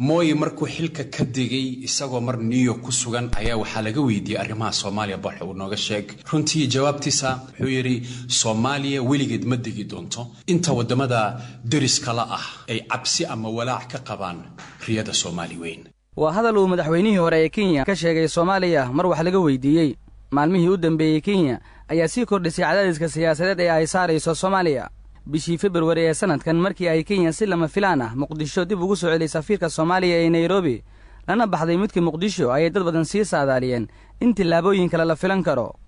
Moi markuu xilka ka degay, isagoo mar New York ku sugan, ayaa waxaa laga weydiiyey arrimaha Soomaaliya, bax uu nooga sheeg. Runtii jawaabtiisa wuxuu yidhi: "Soomaaliya weligeed ma degi doonto inta waddamada deriska la ah ay cabsi ama walaac ka qabaan riyada Soomaali weyn." Waa hadal uu madaxweynihii hore ee Kenya ka sheegay Soomaaliya mar wax laga weydiiyey. Maalmihii u dambeeyey Kenya ayaa sii kordhisay cadaadiska siyaasadeed ee ay saarayso Soomaaliya. Bishii Februari ee sanadkan, markii ay Kenya si lama filaan ah Muqdisho dib ugu soo celiyay safiirka Soomaaliya ee Nairobi, lana baxday midkii Muqdisho, ayay dad badan sii saadaaliyeen in tillaabooyin kale la filan karo.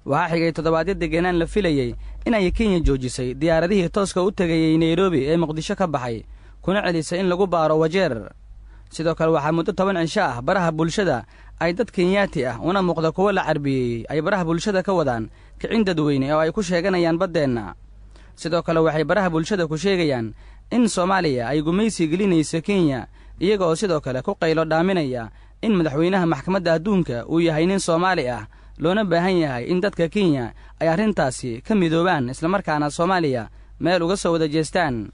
Waxaa xigay toddobaadyo degenaan la filayey inay Kenya joojisay diyaaradihii tooska u tegayey Nairobi ee Muqdisho ka baxay, kuna celisay in lagu baaro Wajeer. Sidoo kale waxaa muddo 10 cisho ah baraha bulshada ay dad Kenyaati ah, una muuqda kuwo la carbiyeeyey, ay baraha bulshada ka wadaan kicin dadweyne oo ay ku sheeganayaan baddeenna. Sidoo kale waxay baraha bulshada ku sheegayaan in Soomaaliya ay gumaysi gelinayso Kenya, iyaga oo sidoo kale ku qaylo dhaaminaya in madaxweynaha Maxkamadda Adduunka uu yahay nin Soomaali ah, loona baahan yahay in dadka Kenya ay arrintaasi ka midoobaan, islamarkaana Soomaaliya meel uga soo wada jeestaan.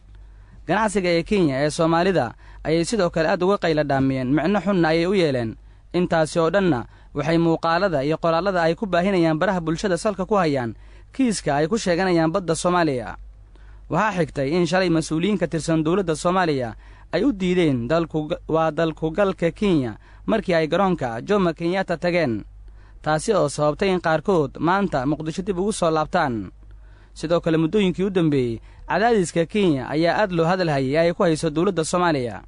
Ganacsiga ee Kenya ee Soomaalida ayay sidoo kale aad uga qaylo dhaamiyeen, micno xunna ayay u yeeleen. Intaasi oo dhanna waxay muuqaalada iyo qoraallada ay ku baahinayaan baraha bulshada salka ku hayaan kiiska ay ku sheeganayaan badda Soomaaliya. Waxaa xigtay in shalay mas-uuliyiin ka tirsan dowladda Soomaaliya ay u diideen waa dalkugalka Kenya markii ay garoonka Jomo Kenyatta tageen, taasi oo sababtay in qaarkood maanta Muqdisho dib ugu soo laabtaan. Sidoo kale muddooyinkii u dambeeyey cadaadiska Kenya ayaa aad loo hadalhayay ay ku hayso dowladda Soomaaliya.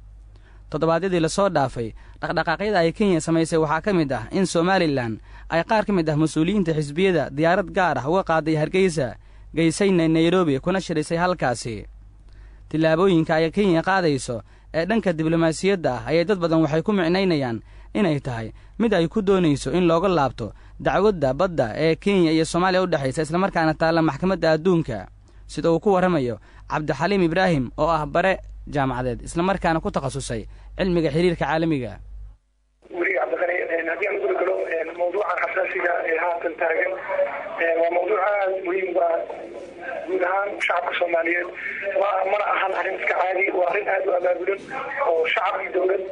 Toddobaadyadii lasoo dhaafay dhaqdhaqaaqyada ay Kenya samaysay waxaa ka mid ah in Somalilan ay qaar ka mid ah mas-uuliyiinta xisbiyada diyaarad gaar ah uga qaaday Hargeysa, geysayna Nairobi, kuna shirisay halkaasi. Tillaabooyinka ay Kenya qaadayso ee dhanka diblomaasiyadda ah ayay dad badan waxay ku micnaynayaan inay tahay mid ay ku doonayso in looga laabto dacwadda badda ee Kenya iyo Soomaaliya u dhexaysa, islamarkaana taalla Maxkamadda Adduunka, sida uu ku warramayo Cabdixaliim Ibraahim oo ah bare jaamacadeed, islamarkaana ku takhasusay cilmiga xiriirka caalamiga. Weliga Cabdiqani, haddii aan guda galo mawduucan xasaasiga ee haatan taagan, waa mawduuc aada muhiim u ah guud ahaan shacabka Soomaaliyeed. Mana ahan arrin iska caadi, waa arrin aada u abaabulan oo shacab iyo dowlad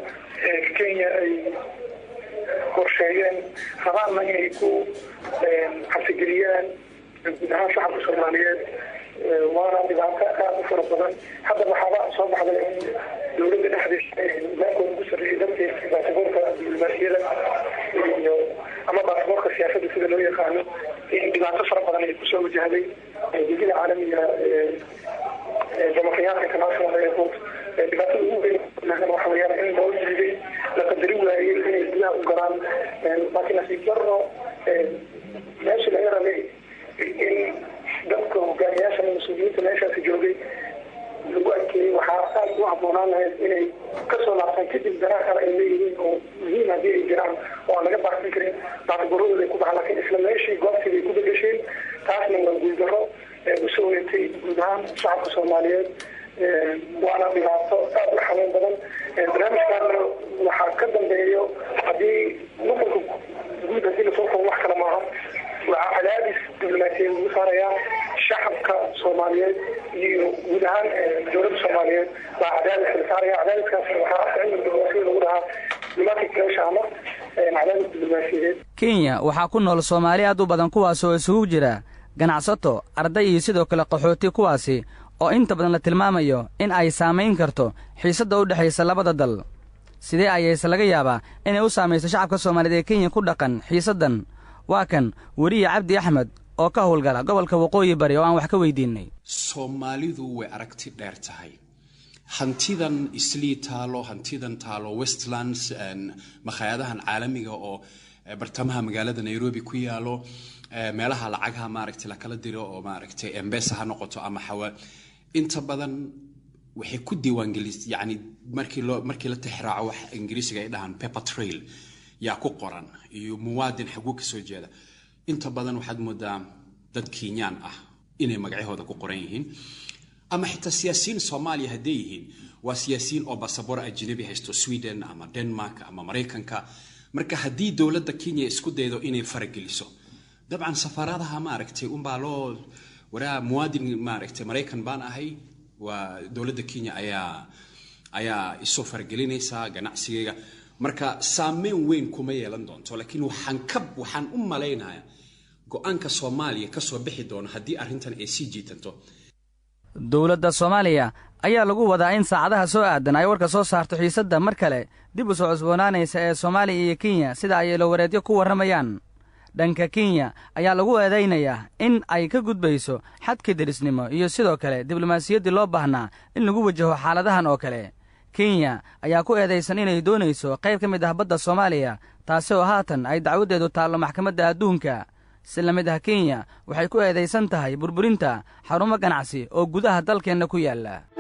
Kenya ay qorsheeyeen, rabaanna inay ku cabsigeliyaan guud ahaan shacabka Soomaaliyeed. Waana dhibaato aada u fara badan. Hadda waxaaba soo baxday in dowladda dhexdiisa hogaankooda ugu sarreeyay darteed baasaboorka diblomaasiyada iyo ama baasaboorka siyaasadda sida loo yaqaano in dhibaato fara badan ay kusoo wajahday gegida caalamiga Jomo Kenyatta International Airport. Dhibaatada ugu weyn waxa weeyaan in loo diiday, la qadarin waayey inay gudaha u galaan. Laakiin nasiib daro, meeshii laga rabay in dadka hogaamiyaasha, mas-uuliyiinta meeshaasi joogay lagu adkeeyey, waxaa aada u habboonaan lahayd inay kasoo laabtaan kadib danaha kale ay leeyihiin oo muhiim haddii ay jiraan oo aan laga baaqsan karin, baasaboorradooda ay ku baxaan. Lakiin isla meeshii goobtii bay ku bedesheen. Taasna waa guuldaro usoo wareegtay guud ahaan shacabka Soomaaliyeed, waana dhibaato aada u xanuun badan. Barnaamijkaana waxaa ka dambeeyo, haddii nuqulka guud haddii lasoo koobo, wax kale maaha, waxaa cadaadis diblomaasiyadeed lagu saarayaa shacabka Soomaaliyeed iyo guud ahaan dowladda Soomaaliyeed baa cadaadis la saaraya. Cadaadiskaas waxaa afka cilmiga diblomaasiyada lagu dhahaa diplomatic pressure ama cadaadis diblomaasiyadeed. Kenya waxaa ku nool Soomaali aad u badan, kuwaas oo isugu jira ganacsato, arday iyo sidoo kale qaxooti, kuwaasi oo inta badan la tilmaamayo in ay saamayn karto xiisadda u dhexaysa labada dal. Sidee ayayse laga yaabaa inay u saamayso shacabka Soomaaliyeed ee Kenya ku dhaqan xiisaddan? Waa kan weriye Cabdi Axmed oo ka howlgala gobolka Waqooyi Bari oo aan wax ka weydiinay. Soomaalidu way aragti dheer tahay. Hantidan Islii taalo, hantidan taalo Westlands, makhaayadahan caalamiga oo bartamaha magaalada Nairobi ku yaalo, meelaha lacagaha maaragtay lakala diro oo maaragtay M-Pesa ha noqoto ama xawa, inta badan waxay ku diiwaangelis, yacni markii la tixraaco wax Ingiriisiga ay dhahaan paper trail, yaa ku qoran iyo muwaadin xaguu kasoo jeeda. Inta badan waxaad moodaa dad Kenyaan ah inay magacyahooda ku qoran yihiin, ama xitaa siyaasiyiin Soomaaliya hadday yihiin, waa siyaasiyiin oo basaboor ajnabi haysto, Sweden ama Denmark ama Maraykanka. Marka haddii dowladda Kenya isku daydo inay farageliso, dabcan safaaradaha maaragtay unbaa loo waraa. Muwaadin maaragtay Maraykan baan ahay, waa dowladda Kenya ayaa Ayaa isoo faragelinaysaa ganacsigayga. Marka saameyn weyn kuma yeelan doonto, laakiin waxaan u malaynayaa go-aanka Soomaaliya kasoo bixi doono haddii arrintan ay sii jiitanto. Dowladda Soomaaliya ayaa lagu wadaa in saacadaha soo aadan ay warka soo saarto xiisadda mar kale dib u soo cusboonaanaysa ee Soomaaliya iyo Kenya, sida ay elowareedyo ku warramayaan. Dhanka Kenya ayaa lagu eedaynayaa in ay ka gudbayso xadka derisnimo iyo sidoo kale diblomaasiyaddii loo baahnaa in lagu wajaho xaaladahan oo kale. Kenya ayaa ku eedaysan inay doonayso qayb ka mid ah badda Soomaaliya, taasi oo haatan ay dacwaddeedu taallo maxkamadda adduunka. Si la mid ah, Kenya waxay ku eedaysan tahay burburinta xarumo ganacsi oo gudaha dalkeenna ku yaalla.